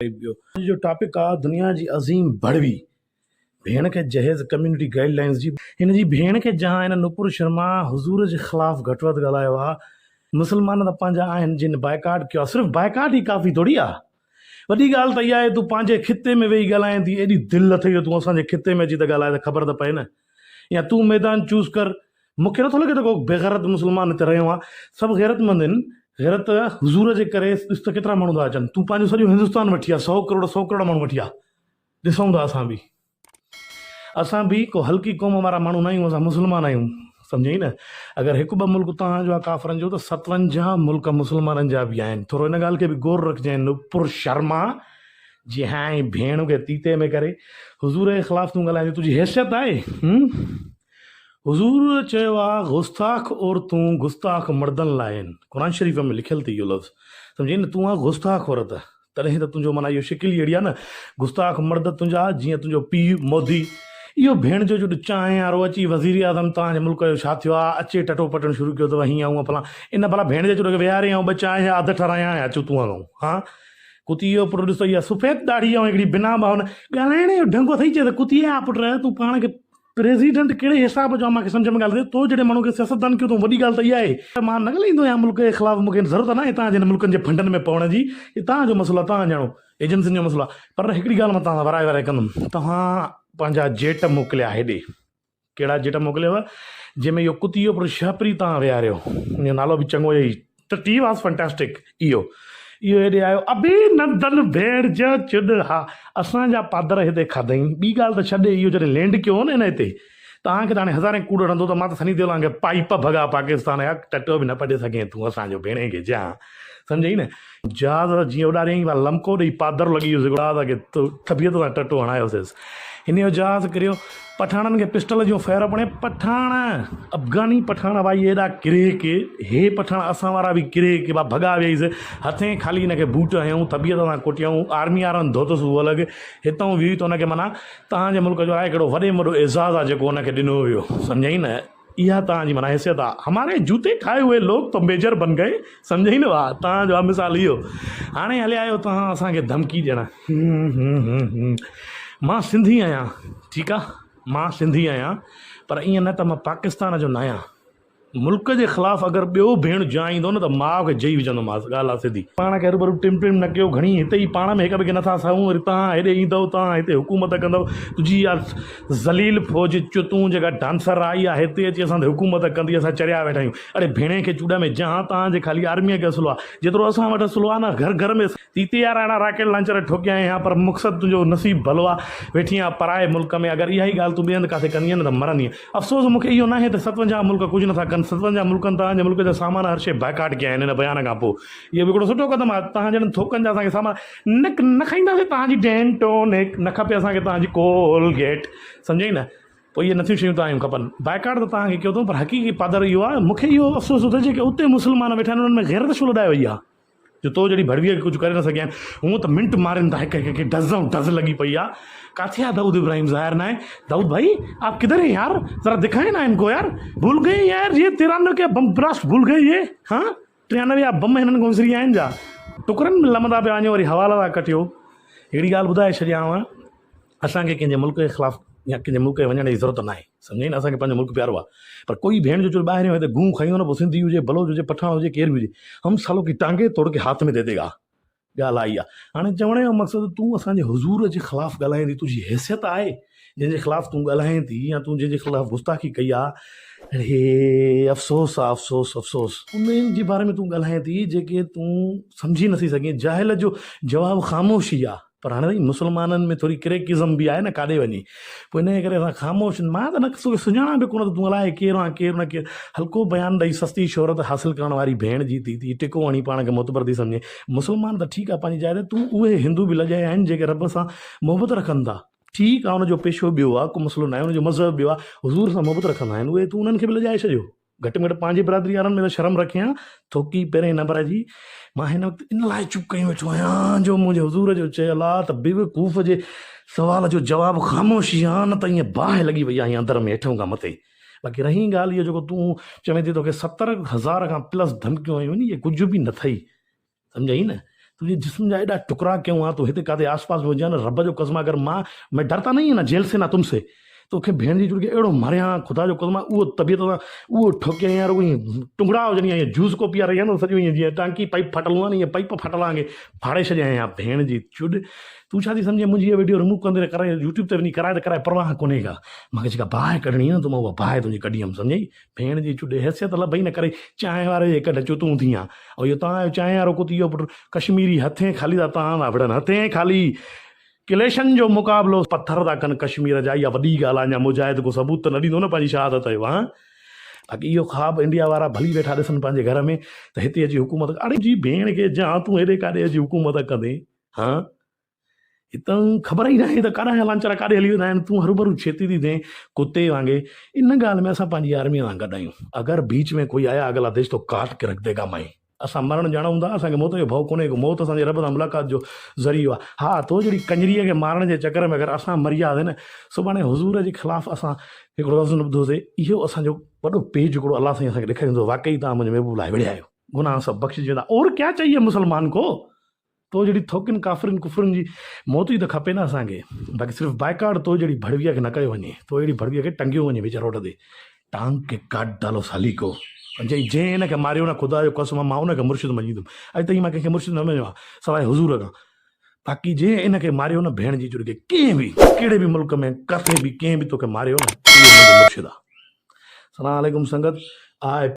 پيو. اڄ جو ٽاپڪ آ دنيا جي عظيم ڀڙوي ڀيڻ کي جهيز ڪميونٽي گائيڊ لائينز جي. هن جي ڀيڻ کي جهان هن نپور شرما حضور جي خلاف گهٽ وڌ ڳالهايو آ. مسلمان ته پنهنجا آهن جن بائيڪاٽ ڪيو آ. صرف بائيڪاٽ ئي ڪافي ٿوري آ. وڏي ڳالهه ته اها آهي تون پنهنجي خطي ۾ ويهي ڳالهائين ٿي ايڏي دل اٿئي جو تون اسان جي خطي ۾ اچي ته ڳالهاء ته خبر ته پئي نه. يا تون ميدان چوز ڪر. مون کي نٿو لڳي ته ڪو بيغيرت مسلمان هتي رهيو آ. سڀ غيرتمند آهن. غيرت حضور جي ڪري ڏس ته ڪيترا ماڻهو ٿا اچن. تون پنهنجو سڄو هندستان وٺي آ. سئو ڪروڙ سئو ڪروڙ ماڻهو وٺي آ. ڏسون ٿا اسان به. اسان به ڪو هلڪي قوم وارا ماڻهو نه آهيون. اسان مسلمان آهيون. سمجهئي نه. اگر هڪ ٻه ملڪ توهان جو آ ڪافرن جو ته 57 ملڪ مسلمانن جا به آهن. ٿورو ان ڳالهه کي به غور رکجانء نپور شرما. جي هانء ڀيڻ کي تيتي ۾ ڪري حضور جي خلاف تون ڳالهائين ٿي تنهنجي حيثيت آهي هم حضور چيو آ گستاخ عورتون گستاخ مردن لاء آهن قرآن شريف ۾ لکيل ٿي اهو لفظ سمجهي نه تون آ گستاخ عورت تڏهن ته تنهنجو معنيٰ اهو شڪل ئي اهڙي آ نه گستاخ مرد تنهنجا جيئن تنهنجو پيء مودي اهو ڀيڻ جو جڏ چانهه وارو اچي وزير اعظم توهان جي ملڪ جو ڇا ٿيو آ اچي ٽٽو پٽڻ شروع ڪيو اٿو هيئن هونئن فلان ان ڀلا ڀيڻ جي چوڏ کي ويهاري ۽ ٻه چانهه جا اڌ ٺهرايان ۽ اچ تون هلون ها ڪتي جو پٽ ڏس ته اها سفيد ڏاڙهي ۽ هڪڙي بنا ٻانهن ڳالهائڻ جو ڍنگ اٿئي چئي ته ڪتي آ پٽ تون پاڻ کي پريزيڊنٽ ڪهڙي حساب جو آ مان کي سمجهه ۾ ڳالهه ٿي تو جهڙي ماڻهو کي سياستدان ڪيو اٿئون وڏي ڳالهه ته اها آهي مان نه ڳالهائيندو آهيان ملڪ جي خلاف مون کي ضرورت ناهي توهان جي هن ملڪن جي فنڊن ۾ پوڻ جي هي توهان جو مسئلو آ توهان ڄاڻو ايجنسين جو مسئلو آ پر هڪڙي ڳالهه مان توهان سان ورائي ورائي ڪندم توهان پنهنجا جيٽ موڪليا هيڏي ڪهڙا جيٽ موڪليو جنهن ۾ اهو ڪتي جو پٽ شهپري تان ويهاريو ان جو نالو به چڱو ئي ٽٽي واز فنٽاسٽڪ اهو اهو هيڏي آيو ابي نندن ڀيڻ جو چڏ ها اسان جا پادر هتي کاڌئين ٻي ڳالهه ته ڇڏ اهو جڏهن لينڊ ڪيو هو نه هن هتي توهان کي ته هاڻي هزارين ڪوڙ هڻندو ته مان ته سني ديول وانگي پائيپ ڀڳا پاڪستان جا ٽٽو به نه پٽي سگهين تون اسان جو ڀيڻي کي جيان سمجهئي نه جهاز جيئن اڏاريائين وا لمڪو ڏئي پادر لڳي ويس جهاز کي طبيعت سان ٽٽو هڻايوسيس هن جو جهاز ڪريو پٺاڻن کي پسٽل جون فير پڻي پٺاڻ افغاني پٺاڻ ڀائي ايڏا ڪري ڪي هي پٺاڻ اسان وارا به ڪري ڪي با ڀڳا ويئيس هٿين خالي هن کي بوٽ هنيائون طبيعت سان ڪٽيائون آرمي وارن ڌوتس اهو الڳ هتان ويئي ته هن کي معنيٰ توهان جي ملڪ جو آهي ڪهڙو وڏي ۾ وڏو اعزاز آهي جيڪو هن کي ڏنو ويو سمجهئي نه اها توهان جي معنيٰ حيثيت آ. هماري جوتي کائي هئي لوگ تو ميجر بن گئي سمجهئي نه واهه توهان جو آ مثال اهو هاڻي هليا آهيو توهان اسان کي ڌمڪي ڏيڻ مان سنڌي آهيان ٺيڪ آ مان سنڌي آهيان پر ائين نه ته مان پاڪستان جو ناهيان ملڪ جي خلاف اگر ٻيو ڀيڻ جان ايندو نه ته ماء کي جئي وجهندومانس ڳالهه آ سڌي. پاڻ کي هروڀرو ٽم ٽم نه ڪيو گهڻي هتي ئي پاڻ ۾ هڪ ٻئي کي نٿا سهون وري توهان هيڏي ايندؤ توهان هتي حڪومت ڪندؤ تنهنجي اها ذليل فوج چتون جيڪا ڊانسر آئي آ هتي اچي اسان تي حڪومت ڪندي اسان چريا ويٺا آهيون اڙي ڀيڻي کي چوڏا ۾ جهان تان جي خالي آرميء کي اسلحو آ جيترو اسان وٽ اسلحو آ نه گهر گهر ۾ تيتي يار اهڙا راڪيٽ لانچر ٺوڪيا آهن پر مقصد تنهنجو نصيب ڀلو آ ويٺي آن پرائي ملڪ ۾ اگر اها ئي ڳالهه تون ٻئي هنڌ ڪاٿي ڪندينء نه ته مرندينء افسوس مون کي اهو ناهي ته 57 ملڪ ڪجهه نٿا ڪن 57 ملڪن توهان جي ملڪ جا سامان هر شيء بائيڪاٽ ڪيا آهن ان بيان کان پوء اهو به هڪڙو سٺو قدم آهي توهان جهڙن ٿوڪن جا اسان کي سامان نه نه کائينداسين توهان جي ڊينٽونڪ نه کپي اسان کي توهان جي ڪولگيٽ سمجهئي نه پوء اهي نٿيون شيون توهان جون کپن بائيڪاٽ ته توهان کي ڪيو اٿئون پر حقيقي پادر اهو آهي مون کي اهو افسوس ٿو ٿئي جيڪي اتي مسلمان ويٺا آهن انهن ۾ غيرت ڇو لڏائي وئي آهي جو تو جهڙي ڀڙويء کي ڪجهه ڪري نه سگهيا آهن هونء ته منٽ مارين ٿا هڪ هڪ کي ڊز ۽ ڊز لڳي پئي آهي ڪاٿي آهي دائود ابراهيم ظاهر ناهي دائود ڀائي آپ ڪڌر هين يار ذرا دکائين نا ان ڪو يار ڀول گئي يار يي تيرانوي ڪي بم بلاسٽ ڀول گئي يي هان 93 جا بم هنن کان وسري ويا آهن جا ٽڪرن ۾ لمندا پيا وڃو وري حوالا ٿا ڪٽيو. هڪڙي ڳالهه ٻڌائي ڇڏيانو اسان کي ڪنهن جي ملڪ جي خلاف يا ڪنهن جي ملڪ ۾ وڃڻ جي ضرورت ناهي سمجهئي نه اسان کي پنهنجو ملڪ پيارو آهي پر ڪوئي ڀيڻ جو چور ٻاهريون هتي گون کائيندو نه پوء سنڌي هجي بلوچ هجي پٺاڻ هجي ڪير به هجي هم سالو ڪي ٽانگي توڙ ڪي هاٿ ۾ the the گا. ڳالهه آئي آ. هاڻي چوڻ جو مقصد تون اسان جي حضور جي خلاف ڳالهائين ٿي تنهنجي حيثيت آهي جنهن جي خلاف تون ڳالهائين ٿي يا تون جنهن جي خلاف گستاخي ڪئي آ اڙي افسوس آ افسوس افسوس. انهن جي باري ۾ تون ڳالهائين ٿي جيڪي تون سمجهي نٿي سگهين جاهل جو جواب خاموشي آ. پر هاڻي سائين مسلمانن ۾ ٿوري ڪريڪزم به آهي نه ڪاڏي وڃي پوء انهيء ڪري اسان خاموش مان ته نه توکي سڃاڻان به ڪونه ته تون الائي ڪير آن ڪير نه ڪير هلڪو بيان ڏئي سستي شهرت حاصل ڪرڻ واري ڀيڻ جي ٿي ٿي ٽڪو هڻي پاڻ کي معتبر ٿي سمجهين مسلمان ته ٺيڪ آهي پنهنجي جاء تي تون اهي هندو به لڄايا آهن جيڪي رب سان محبت رکن ٿا ٺيڪ آهي ان جو پيشو ٻيو آهي ڪو مسئلو ناهي ان جو مذهب ٻيو آهي حضور سان محبت رکندا آهن اهي تون انهن کي به لڄائي ڇڏيو. گهٽ ۾ گهٽ پنهنجي برادري وارن ۾ ته شرم رکين ها، ٿوڪي پهرئين نمبر جي، مان هن وقت ان لاء چپ ڪيون ويٺو آهيان جو منهنجي حضور جو چيل آ ته بيوقوف جي سوال جو جواب خاموشي آ نه ته ائين باهه لڳي وئي آهي اندر ۾ هيٺئون کان مٿي. باقي رهي ڳالهه اهو جيڪو تون چوين ٿي توکي 70 هزار کان پلس ڌمڪيون آيون آهن اهي ڪجهه به نه ٿئي. سمجهئي نه؟ تنهنجي جسم جا ايڏا ٽڪرا ڪيون ها تون هتي ڪاٿي آس پاس به هجين ها نه رب جو قسم آ اگر مان مين ڊرتا نهين هين نا جيل سي نا تم سي توکي ڀيڻ جي چڙڪي اهڙو ماريان ها خدا جو قسم آ اهو طبيعت سان اهو ٺوڪيائين ها رڳو ائين ٽنگڙا هجن ائين جوس ڪو پيا رهي ها نه سڄو ائين جيئن ٽانڪي پائيپ ڦاٽل هوندو آ نه ائين پائيپ ڦاٽل وانگي ڦاڙي ڇڏيائين ها ڀيڻ جي چڙ تون ڇا ٿي سمجهين منهنجي اها ويڊيو رموو ڪندي ڪرائي يوٽيوب تي وڃي ڪرائي ته ڪرائي پرواهه ڪونهي ڪا مانکي جيڪا باهه ڪڍڻي نه تو مان اها باهه تنهنجي ڪڍي هيم سمجهئي ڀيڻ جي چڏي حيثيت لڀئي نه ڪري چانهه واري جي ڪڍ چتون ٿي آن ۽ اهو توهان جو چانهه وارو ڪتي جو پٽ ڪشميري هٿين خالي ٿا توهان سان وڙهن هٿين خالي ڪليشن جو مقابلو پٿر ٿا ڪن ڪشمير جا اها وڏي ڳالهه آهي اڃا مجاهد ڪو ثبوت ته نه ڏيندو نه پنهنجي شهادت جو هان باقي اهو خواب انڊيا وارا ڀلي ويٺا ڏسن پنهنجي گهر ۾ ته هتي اچي حڪومت اڙي جي ڀيڻ کي جان تون هيڏي ڪاڏي اچي حڪومت ڪندين هان هتان خبر ئي ناهي ته ڪاڏانهن جا لانچرا ڪاڏي هلي ويندا آهن تون هروڀرو ڇيتي ٿي ٿئين ڪتي وانگي ان ڳالهه ۾ اسان پنهنجي آرمي سان گڏ آهيون اگر بيچ ۾ ڪوئي آيا اگلا ديش تو ڪاٽ ڪي رک ديگا مائي اسان مرڻ ڄاڻون ٿا اسان کي موت جو ڀؤ ڪونهي ڪو موت اسان جي رب سان ملاقات جو ذريعو آهي ها تو جهڙي ڪڃريء کي مارڻ جي چڪر ۾ اگر اسان مري وياسين نه سڀاڻي حضور جي خلاف اسان هڪڙو لفظ نه ٻڌوسي اهو اسان جو وڏو پيج هڪڙو الله سائين اسان کي ڏيکاريندو واقعي توهان منهنجي محبوب لاء وڙهيا آهيو گناهه سڀ بخشجي ويندا اور ڪيا چاهيي مسلمان ڪو تو جهڙي ٿوڪين ڪافرين ڪفرن جي موت ئي ته کپي نه اسان کي. باقي صرف بائيڪاٽ تو جهڙي ڀڙويء کي نه ڪيو وڃي. تو اهڙي ڀڙويء کي ٽنگيو وڃي وچ روڊ تي. ٽانگ ڪي ڪاٽ ڊالو سالي ڪو. چئي جنهن هن کي ماريو نه خدا جو قسم آ مان ان کي مرشد مڃيندم. اڄ تائين مان ڪنهن کي مرشد نه مڃيو آ سواء حضور کان. باقي جنهن ان کي ماريو نه ڀيڻ جي چڙڪي ڪنهن به ڪهڙي به ملڪ ۾ ڪٿي به ڪنهن به توکي ماريو نه اهو منهنجو مرشد آ. سلام عليڪم سنگت آء.